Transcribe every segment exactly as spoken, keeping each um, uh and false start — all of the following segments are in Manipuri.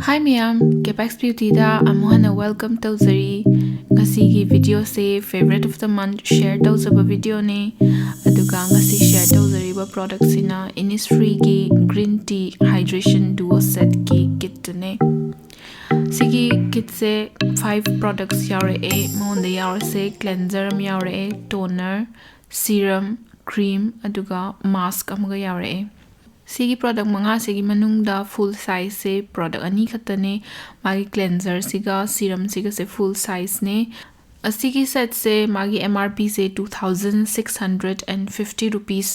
Hi ꯃꯌꯥꯝ, Capex Beautyꯗ ꯑꯃꯨꯛ ꯍꯟꯅ welcome ꯇꯧꯖꯔꯤ꯫ ꯉꯁꯤꯒꯤ videoꯁꯦ favorite of the month share ꯇꯧꯖꯕ videoꯅꯦ꯫ ꯑꯗꯨꯒ ꯉꯁꯤ share ꯇꯧꯖꯔꯤꯕ productꯁꯤꯅ Innisfreeꯒꯤ Green Tea Hydration Duo Setꯀꯤ kitꯇꯨꯅꯦ꯫ ꯁꯤꯒꯤ kitꯁꯦ five products ꯌꯥꯎꯔꯛꯑꯦ꯫ ꯃꯉꯣꯟꯗ ꯌꯥꯎꯔꯤꯁꯦ cleanser ꯑꯃ ꯌꯥꯎꯔꯛꯑꯦ, toner, serum, cream, ꯑꯗꯨꯒ mask ꯑꯃꯒ ꯌꯥꯎꯔꯛꯑꯦ꯫ ꯁꯤꯒꯤ product ꯃꯉꯥꯁꯤꯒꯤ ꯃꯅꯨꯡꯗ full sizeꯁꯦ product ꯑꯅꯤ ꯈꯛꯇꯅꯦ꯫ ꯃꯥꯒꯤ cleanserꯁꯤꯒ serumꯁꯤꯒꯁꯦ full sizeꯅꯦ꯫ ꯑꯁꯤꯒꯤ setꯁꯦ ꯃꯥꯒꯤ M R Pꯁꯦ two thousand six hundred and fifty rupees,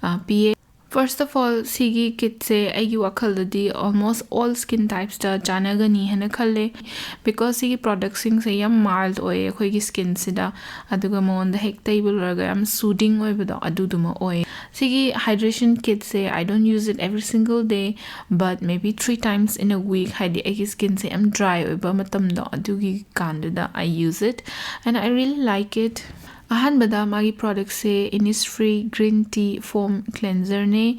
ꯑ, ꯄꯤꯌꯦ꯫ First of all, ꯁꯤꯒꯤ kitꯁꯦ ꯑꯩꯒꯤ ꯋꯥꯈꯜꯗꯗꯤ almost all skin typesꯇ ꯆꯥꯟꯅꯒꯅꯤ ꯍꯥꯏꯅ ꯈꯜꯂꯦ, because ꯁꯤꯒꯤ productꯁꯤꯡꯁꯦ ꯌꯥꯝ mild ꯑꯣꯏꯌꯦ ꯑꯩꯈꯣꯏꯒꯤ skinꯁꯤꯗ꯫ ꯑꯗꯨꯒ ꯃꯉꯣꯟꯗ ꯍꯦꯛ ꯇꯩꯕ ꯂꯣꯏꯔꯒ ꯌꯥꯝ soothing ꯑꯣꯏꯕꯗꯣ ꯑꯗꯨꯗꯨꯃ ꯑꯣꯏ꯫ ꯁꯤꯒꯤ hydration kitꯁꯦ, I don't use it every single day, but maybe three times in a week, ꯍꯥꯏꯗꯤ ꯑꯩꯒꯤ skinꯁꯦ ꯌꯥꯝ dry ꯑꯣꯏꯕ ꯃꯇꯝꯗꯣ, ꯑꯗꯨꯒꯤ ꯀꯥꯟꯗꯨꯗ I use it and I really like it. ꯑꯍꯥꯟꯕꯗ ꯃꯥꯒꯤ productꯁꯦ Innisfree Green Tea Foam Cleanserꯅꯦ꯫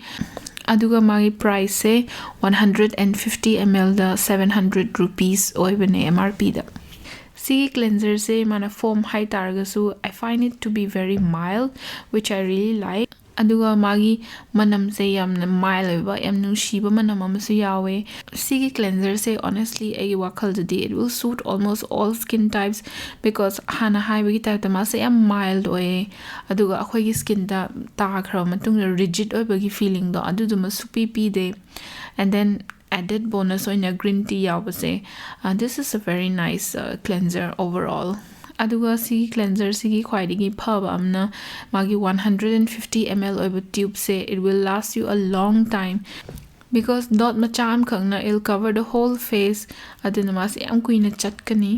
ꯑꯗꯨꯒ ꯃꯥꯒꯤ priceꯁꯦ one hundred and fifty mlꯗ seven hundred rupees ꯑꯣꯏꯕꯅꯦ M R Pꯗ꯫ ꯁꯤꯒꯤ cleanserꯁꯦ ꯃꯥꯅ foam ꯍꯥꯏꯇꯥꯔꯒꯁꯨ, I find it to be very mild, which I really like. ꯑꯗꯨꯒ ꯃꯥꯒꯤ ꯃꯅꯝꯁꯦ ꯌꯥꯝꯅ mild ꯑꯣꯏꯕ, ꯌꯥꯝ ꯅꯨꯡꯁꯤꯕ ꯃꯅꯝ ꯑꯃꯁꯨ ꯌꯥꯎꯋꯦ꯫ ꯁꯤꯒꯤ cleanserꯁꯦ honestly ꯑꯩꯒꯤ ꯋꯥꯈꯜꯗꯗꯤ it will suit almost all skin types, because ꯍꯥꯟꯅ ꯍꯥꯏꯕꯒꯤ typeꯇ ꯃꯥꯁꯦ ꯌꯥꯝ mild ꯑꯣꯏꯌꯦ, ꯑꯗꯨꯒ ꯑꯩꯈꯣꯏꯒꯤ skinꯗ ꯇꯥꯈ꯭ꯔꯕ ꯃꯇꯨꯡꯗ rigid ꯑꯣꯏꯕꯒꯤ feelingꯗꯣ ꯑꯗꯨꯗꯨꯃ ꯁꯨꯛꯄꯤ ꯄꯤꯗꯦ꯫ And then added bonus ꯑꯣꯏꯅ green tea ꯌꯥꯎꯕꯁꯦ, uh, this is a very nice, uh, cleanser overall. ꯑꯗꯨꯒ ꯁꯤꯒꯤ cleanserꯁꯤꯒꯤ ꯈ꯭ꯋꯥꯏꯗꯒꯤ ꯐꯕ ꯑꯃꯅ ꯃꯥꯒꯤ one hundred and fifty ml ꯑꯣꯏꯕ tubeꯁꯦ, it will last you a long time, because dot ꯃꯆꯥ ꯑꯃꯈꯛꯅ it'll cover the whole face, ꯑꯗꯨꯅ ꯃꯥꯁꯦ ꯌꯥꯝ ꯀꯨꯏꯅ ꯆꯠꯀꯅꯤ꯫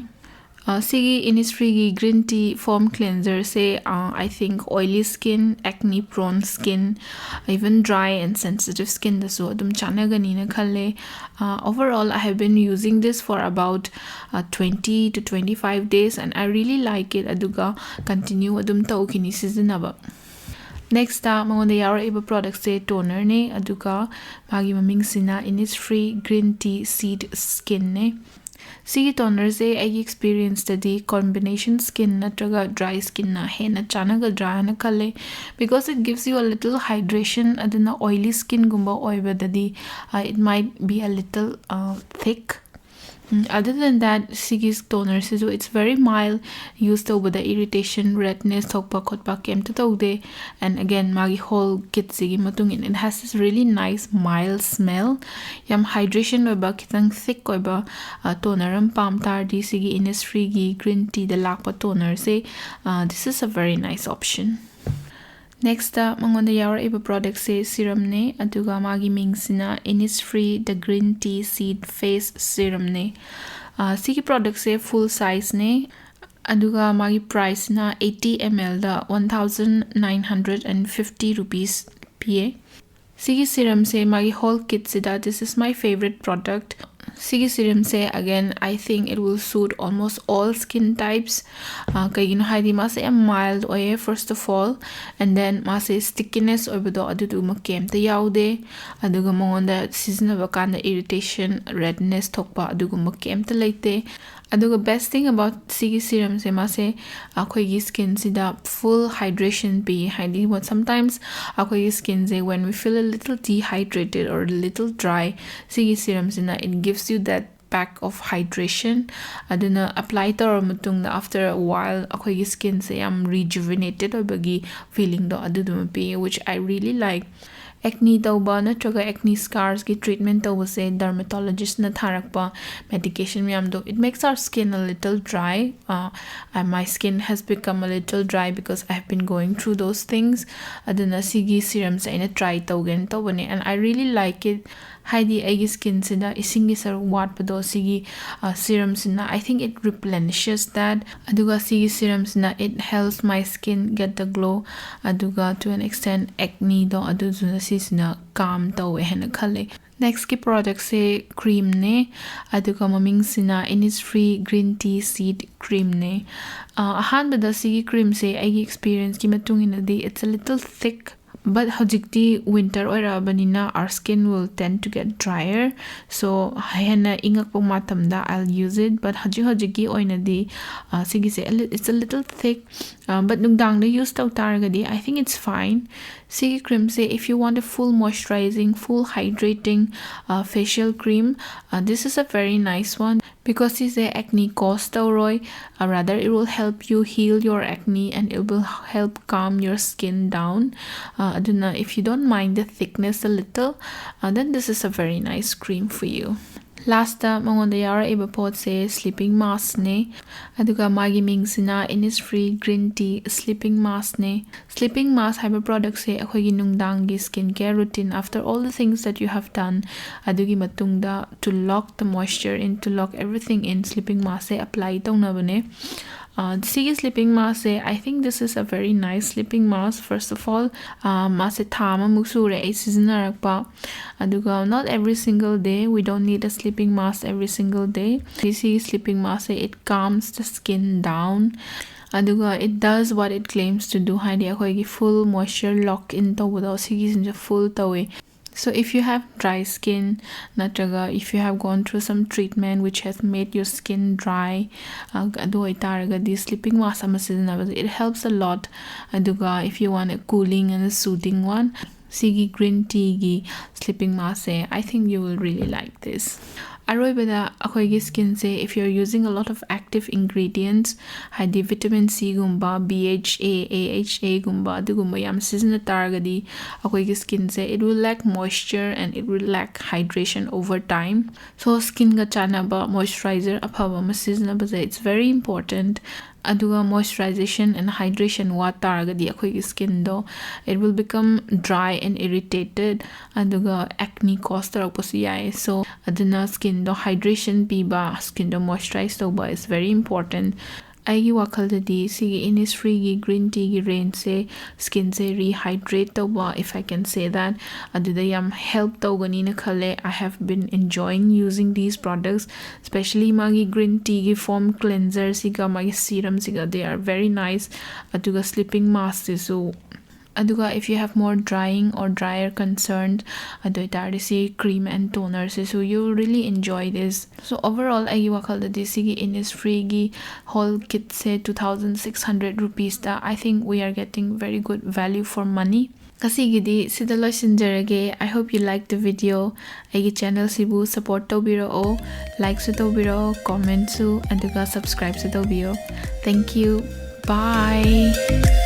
ꯑ, ꯁꯤꯒꯤ Innisfreeꯒꯤ Green Tea Foam Cleanserꯁꯦ, ꯑ, I think oily skin, acne prone skin, even dry and sensitive skinꯗꯁꯨ ꯑꯗꯨꯝ ꯆꯥꯟꯅꯒꯅꯤꯅ ꯈꯜꯂꯦ꯫ ꯑ, overall, I have been using this for about, uh, twenty to twenty-five days and I really like it. ꯑꯗꯨꯒ continue ꯑꯗꯨꯝ ꯇꯧꯈꯤꯅꯤ ꯁꯤꯖꯤꯟꯅꯕ꯫ Next ꯃꯉꯣꯟꯗ ꯌꯥꯎꯔꯛꯏꯕ product ꯁꯦ toner ꯅꯦ, ꯑꯗꯨꯒ ꯃꯥꯒꯤ ꯃꯃꯤꯡꯁꯤꯅ Innisfree Green Tea Seed Skin ꯅꯦ꯫ ꯁꯤꯒꯤ toner ꯁꯦ ꯑꯩꯒꯤ experience ꯇꯗꯤ combination skin ꯅꯠꯇ꯭ꯔꯒ dry skin ꯅ ꯍꯦꯟꯅ ꯆꯥꯟꯅꯒꯗ꯭ꯔꯥ ꯍꯥꯏꯅ ꯈꯜꯂꯦ, because it gives you a little hydration. ꯑꯗꯨꯅ oily skin ꯒꯨꯝꯕ ꯑꯣꯏꯕꯗꯗꯤ, uh, it might be a little, uh, thick. Um, other than that, ꯁꯤꯒꯤ toner ꯁꯤꯁꯨ it's very mild, use ꯇꯧꯕꯗ irritation, redness ꯊꯣꯛꯄ ꯈꯣꯠꯄ ꯀꯩꯝꯇ ꯇꯧꯗꯦ꯫ And again, ꯃꯥꯒꯤ whole kit ꯁꯤꯒꯤ ꯃꯇꯨꯡ ꯏꯟꯅ, it has this really nice mild smell. ꯌꯥꯝ hydration ꯑꯣꯏꯕ, ꯈꯤꯇꯪ thick ꯑꯣꯏꯕ, ꯑ, toner ꯑꯃ ꯄꯥꯝ ꯇꯥꯔꯗꯤ, ꯁꯤꯒꯤ Innisfree ꯒꯤ green tea ꯗ ꯂꯥꯛꯄ toner ꯁꯦ, ꯑ, this is a very nice option. Next ꯃꯉꯣꯟꯗ ꯌꯥꯎꯔꯛꯏꯕ product ꯁꯦ serum ꯅꯦ, ꯑꯗꯨꯒ ꯃꯥꯒꯤ ꯃꯤꯡꯁꯤꯅ Innisfree The Green Tea Seed Face Serum ꯅꯦ꯫ ꯑ, ꯁꯤꯒꯤ product ꯁꯦ full size ꯅꯦ, ꯑꯗꯨꯒ ꯃꯥꯒꯤ price ꯅ eighty ml the one thousand nine hundred and fifty rupees ꯄꯤꯌꯦ꯫ ꯁꯤꯒꯤ serum ꯁꯦ ꯃꯥꯒꯤ whole kit ꯁꯤꯗ, this is my favorite product. ꯁꯤꯒꯤ serum say, again, I think it will suit almost all skin types. ꯑ, ꯀꯩꯒꯤꯅꯣ ꯍꯥꯏꯗꯤ ꯃꯥꯁꯦ ꯌꯥꯝ mild ꯑꯣꯏꯌꯦ, first of all, and then ꯃꯥꯁꯦ stickiness ꯑꯣꯏꯕꯗꯣ ꯑꯗꯨꯗꯨꯃꯛ ꯀꯩꯝꯇ ꯌꯥꯎꯗꯦ, ꯑꯗꯨꯒ ꯃꯉꯣꯟꯗ ꯁꯤꯖꯤꯟꯅꯕ ꯀꯥꯟꯗ irritation, redness ꯊꯣꯛꯄ ꯑꯗꯨꯒꯨꯝꯕ ꯀꯩꯝꯇ ꯂꯩꯇꯦ꯫ ꯑꯗꯨꯒ best thing about ꯁꯤꯒꯤ serum ꯁꯦ, ꯃꯥꯁꯦ ꯑꯩꯈꯣꯏꯒꯤ skin ꯁꯤꯗ full hydration ꯄꯤ꯫ ꯍꯥꯏꯗꯤ, what, sometimes ꯑꯩꯈꯣꯏꯒꯤ skin say, when we feel a little dehydrated or a little dry, ꯁꯤꯒꯤ serum ꯁꯤꯅ, it gives you that pack of hydration. ꯑꯗꯨꯅ apply ꯇꯧꯔꯕ ꯃꯇꯨꯡꯗ, after a while, ꯑꯩꯈꯣꯏꯒꯤ skin ꯁꯦ ꯌꯥꯝ rejuvenated ꯑꯣꯏꯕꯒꯤ feeling ꯗꯣ ꯑꯗꯨꯗꯨꯃ ꯄꯤ, which I really like. Acne ꯇꯧꯕ ꯅꯠꯇ꯭ꯔꯒ acne scars ꯀꯤ treatment ꯇꯧꯕꯁꯦ, dermatologist ꯅ ꯊꯥꯔꯛꯄ medication ꯃꯌꯥꯝꯗꯣ, it makes our skin a little dry. Uh, and my skin has become a little dry because I have been going through those things. ꯑꯗꯨꯅ ꯁꯤꯒꯤ serum ꯁꯦ ꯑꯩꯅ try ꯇꯧꯒꯦꯅ ꯇꯧꯕꯅꯦ, and I really like it. ꯍꯥꯏꯗꯤ ꯑꯩꯒꯤ skin ꯁꯤꯗ ꯏꯁꯤꯡꯒꯤ ꯁꯔꯨꯛ ꯋꯥꯠꯄꯗꯣ, ꯁꯤꯒꯤ, ꯑ, serum ꯁꯤꯅ, I think it replenishes that. ꯑꯗꯨꯒ ꯁꯤꯒꯤ serum ꯁꯤꯅ, it helps my skin get the glow. ꯑꯗꯨꯒ to an extent acne ꯗꯣ, ꯑꯗꯨꯗꯨꯅ ꯁꯤꯁꯤꯅ calm ꯇꯧꯋꯦ ꯍꯥꯏꯅ ꯈꯜꯂꯦ꯫ Next ꯀꯤ product ꯁꯦ cream ꯅꯦ, ꯑꯗꯨꯒ ꯃꯃꯤꯡꯁꯤꯅ Innisfree Green Tea Seed Cream ꯅꯦ꯫ ꯑ, ꯑꯍꯥꯟꯕꯗ ꯁꯤꯒꯤ cream ꯁꯦ ꯑꯩꯒꯤ experience ꯀꯤ ꯃꯇꯨꯡ ꯏꯟꯅꯗꯤ it's a little thick, but ꯍꯧꯖꯤꯛꯇꯤ winter ꯑꯣꯏꯔꯛꯑꯕꯅꯤꯅ our skin will tend to get drier, so ꯍꯦꯟꯅ ꯏꯪꯉꯛꯄ ꯃꯇꯝꯗ I'll use it, but ꯍꯧꯖꯤꯛ ꯍꯧꯖꯤꯛꯀꯤ ꯑꯣꯏꯅꯗꯤ, ꯑ, ꯁꯤꯒꯤꯁꯦ a li-, it's a little thick, ꯑ, but ꯅꯨꯡꯗꯥꯡꯗ use ꯇꯧ ꯇꯥꯔꯒꯗꯤ I think it's fine꯫ ꯁꯤꯒꯤ cream say, if you want a full moisturizing, full hydrating, uh, facial cream, uh, this is a very nice one, because ꯁꯤꯁꯦ acne cause ꯇꯧꯔꯣꯏ, uh, rather it will help you heal your acne and it will help calm your skin down. Uh, ꯑꯗꯨꯅ if you don't mind the thickness a little, uh, then this is a very nice cream for you. Last ꯇ ꯃꯉꯣꯟꯗ ꯌꯥꯎꯔꯛꯏꯕ ꯄꯣꯠꯁꯦ sleeping mask ꯅꯦ, ꯑꯗꯨꯒ ꯃꯥꯒꯤ ꯃꯤꯡꯁꯤꯅ Innisfree Green Tea Sleeping Mask ꯅꯦ꯫ Sleeping mask ꯍꯥꯏꯕ product ꯁꯦ ꯑꯩꯈꯣꯏꯒꯤ ꯅꯨꯡꯗꯥꯡꯒꯤ skin care routine, after all the things that you have done, ꯑꯗꯨꯒꯤ ꯃꯇꯨꯡꯗ to lock the moisture in, to lock everything in, sleeping mask say apply ꯇꯧꯅꯕꯅꯦ꯫ ꯑ, ꯁꯤꯒꯤ sleeping mask say, I think this is a very nice sleeping mask, first of all. ꯑ, ꯃꯥꯁꯦ ꯊꯥ ꯑꯃꯃꯨꯛ ꯁꯨꯔꯦ ꯑꯩ ꯁꯤꯖꯤꯟꯅꯔꯛꯄ꯫ ꯑꯗꯨꯒ not every single day, we don't need a sleeping mask every single day. ꯁꯤꯒꯤ sleeping mask say, it calms the skin down. ꯑꯗꯨꯒ it does what it claims to do, ꯍꯥꯏꯗꯤ ꯑꯩꯈꯣꯏꯒꯤ full moisture lock in ꯇꯧꯕꯗꯣ, ꯁꯤꯒꯤꯁꯤꯡꯁꯦ full ꯇꯧꯋꯦ꯫ So if you have dry skin, ꯅꯠꯇ꯭ꯔꯒ if you have gone through some treatment which has made your skin dry, ꯑ, ꯑꯗꯨ ꯑꯣꯏꯇꯥꯔꯒꯗꯤ sleeping mask ꯑꯃ ꯁꯤꯖꯤꯟꯅꯕꯁꯦ, it helps a lot. ꯑꯗꯨꯒ if you want a cooling and a soothing one, ꯁꯤꯒꯤ green tea ꯒꯤ sleeping mask say, I think you will really like this. ꯑꯔꯣꯏꯕꯗ ꯑꯩꯈꯣꯏꯒꯤ skin say, if you're using a lot of active ingredients, ꯍꯥꯏꯗꯤ vitamin C ꯒꯨꯝꯕ, B H A, A H A ꯒꯨꯝꯕ, ꯑꯗꯨꯒꯨꯝꯕ ꯌꯥꯝ ꯁꯤꯖꯤꯟꯅ ꯇꯥꯔꯒꯗꯤ ꯑꯩꯈꯣꯏꯒꯤ skin say, it will lack moisture and it will lack hydration over time. So skin ꯒ ꯆꯥꯟꯅꯕ moisturizer ꯑꯐꯕ ꯑꯃ ꯁꯤꯖꯤꯟꯅꯕꯁꯦ, it's very important. ꯑꯗꯨꯒ moisturization and hydration ꯋꯥꯠ ꯇꯥꯔꯒꯗꯤ ꯑꯩꯈꯣꯏꯒꯤ skin ꯗꯣ, it will become dry and irritated, ꯑꯗꯨꯒ acne cause ꯇꯧꯔꯛꯄꯁꯨ ꯌꯥꯏ꯫ So ꯑꯗꯨꯅ skin ꯗꯣ hydration ꯄꯤꯕ, skin ꯗꯣ moisturize ꯇꯧꯕ is very important. ꯑꯩꯒꯤ ꯋꯥꯈꯜꯗꯗꯤ ꯁꯤꯒꯤ Innisfreeꯒꯤ green teaꯒꯤ rangeꯁꯦ skinꯁꯦ rehydrate ꯇꯧꯕ, if I can say that, ꯑꯗꯨꯗ ꯌꯥꯝ help ꯇꯧꯒꯅꯤꯅ ꯈꯜꯂꯦ. I have been enjoying using these products, especially ꯃꯥꯒꯤ green teaꯒꯤ foam cleanserꯁꯤꯒ ꯃꯥꯒꯤ serumꯁꯤꯒ, they are very nice. ꯑꯗꯨꯒ sleeping maskꯁꯤꯁꯨ, ꯑꯗꯨꯒ if you have more drying or drier concern, ꯑꯗꯨ ꯑꯣꯏꯇꯥꯔꯗꯤ ꯁꯤ cream and tonerꯁꯤꯁꯨ, you will really enjoy this. So overall ꯑꯩꯒꯤ ꯋꯥꯈꯜꯗꯗꯤ ꯁꯤꯒꯤ Innisfreeꯒꯤ whole kitꯁꯦ two thousand six hundred rupeesꯇ, I think we are getting very good value for money. ꯉꯁꯤꯒꯤꯗꯤ ꯁꯤꯗ ꯂꯣꯏꯁꯤꯟꯖꯔꯒꯦ. I hope you like the video. ꯑꯩꯒꯤ channelꯁꯤꯕꯨ support ꯇꯧꯕꯤꯔꯛꯑꯣ, likeꯁꯨ ꯇꯧꯕꯤꯔꯛꯑꯣ, commentꯁꯨ, ꯑꯗꯨꯒ subscribeꯁꯨ ꯇꯧꯕꯤꯌꯣ. Thank you. Bye.